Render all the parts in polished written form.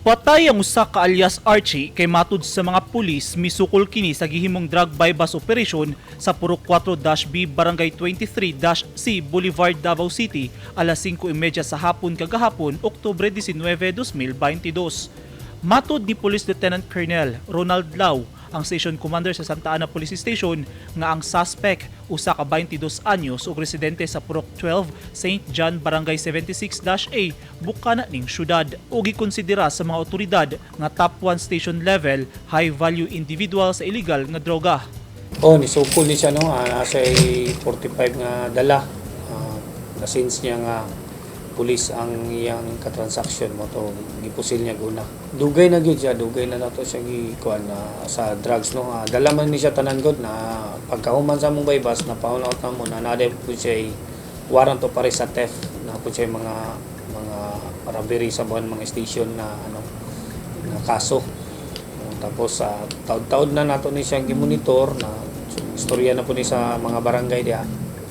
Patay ang usa ka alias Archie kay matud sa mga pulis, misukol kini sa gihimong drug buy-bust operation sa Purok 4-B, Barangay 23-C, Boulevard, Davao City alas 5:30 sa hapon kagahapon, Oktubre 19, 2022. Matod ni Police Lieutenant Colonel Ronald Lau, ang station commander sa Santa Ana Police Station, nga ang suspect usa ka 22 anyos ug residente sa Purok 12, St. John, Barangay 76-A, Bukana ning syudad, ug gikonsidera sa mga otoridad nga top 1 station level high value individual sa illegal nga droga. Oh, nisukol ni siya, no, nasa 45 nga dala. Na-sense niya nga pulis ang iyang katransaksyon mo to, gipusil niya guna. Dugay na gyud siya, dugay na nato siya gikuan na sa drugs, no. Dala man ni siya tanan gud na pagkahuman sa among buy-bust na found out na mo na naa pud siya warrant of arrest sa theft na pud siya mga robbery sa buwan mga station na ano na kaso. Tapos sa taod-taod na nato ni siyang gimonitor na istorya na po ni sa mga barangay diha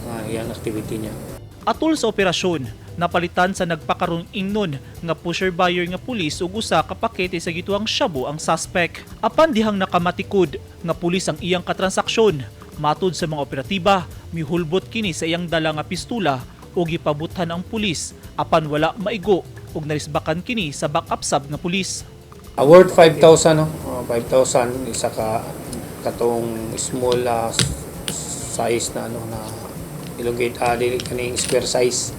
nga iyang activity niya. Atol sa operasyon, napalitan sa nagpakarong ingnon nga pusher buyer nga pulis ug usa ka pakete sa gituang shabu ang suspect. Apan dihang nakamatikod nga pulis ang iyang katransaksyon, matud sa mga operatiba, mihulbot kini sa iyang dala nga pistula ug gipabuthan ang pulis, apan wala maigo ug narisbakan kini sa backup sab nga pulis. Worth 5,000, no? 5,000 isa ka katong small size na ano na elongate, dili kaning square size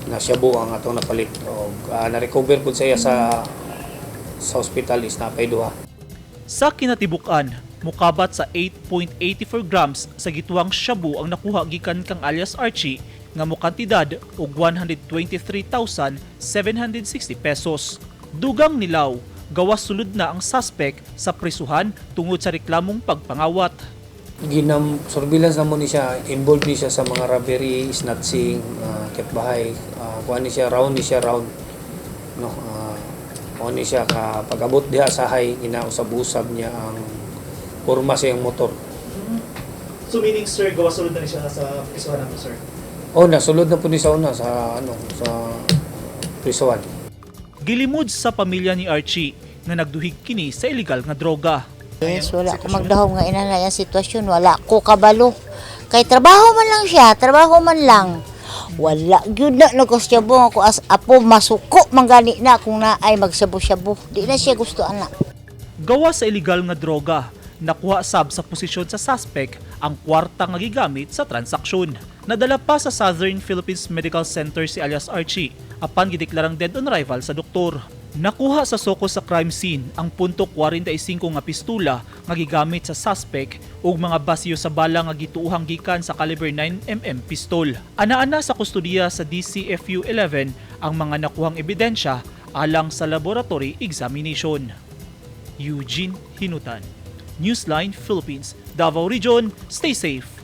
na shabu ang atong napalit og na-recover pud siya sa hospital is napay duha. Sa kinatibuk-an, mukabat sa 8.84 grams sa gituang shabu ang nakuha gikan kang alias Archie nga mokantidad og 123,760 pesos. Dugang ni Lau, gawas sulod na ang suspect sa prisuhan tungod sa reklamong pagpangawat. Ginam surveillance na mo ni siya, involved ni siya sa mga robbery, snatching, kapitbahay, kuan ni siya, round ni siya, round, no, kuan ni siya ka pag-abot diha sa high, ginausab-usab niya ang porma sa iyang motor. So meaning, sir, gawas sulod na ni siya sa prisuhan nato, sir? Oh, nasulod na po ni sa una sa ano sa prisuhan. Gilimod sa pamilya ni Archie nga nagduhig kini sa illegal nga droga. Yes, wala ko magdahom nga inana yung sitwasyon, wala ko kabalo. Kay trabaho man lang siya, trabaho man lang. Wala gyud na nagkasyabo ako as apo, masuko man gani na kung naay magsabo-sabo. Di na siya gusto ana. Gawa sa illegal nga droga, nakuha sab sa posisyon sa suspect ang kwarta nga gigamit sa transaksyon. Nadala pa sa Southern Philippines Medical Center si alias Archie apan gideklarang dead on arrival sa doktor. Nakuha sa soko sa crime scene ang .45 nga pistula nga gigamit sa suspect ug mga basiyo sa bala nga gituohang gikan sa caliber 9 mm pistol. Ana-ana sa kustodiya sa DCFU 11 ang mga nakuhang ebidensya alang sa laboratory examination. Eugene Hinutan, Newsline Philippines, Davao Region. Stay safe.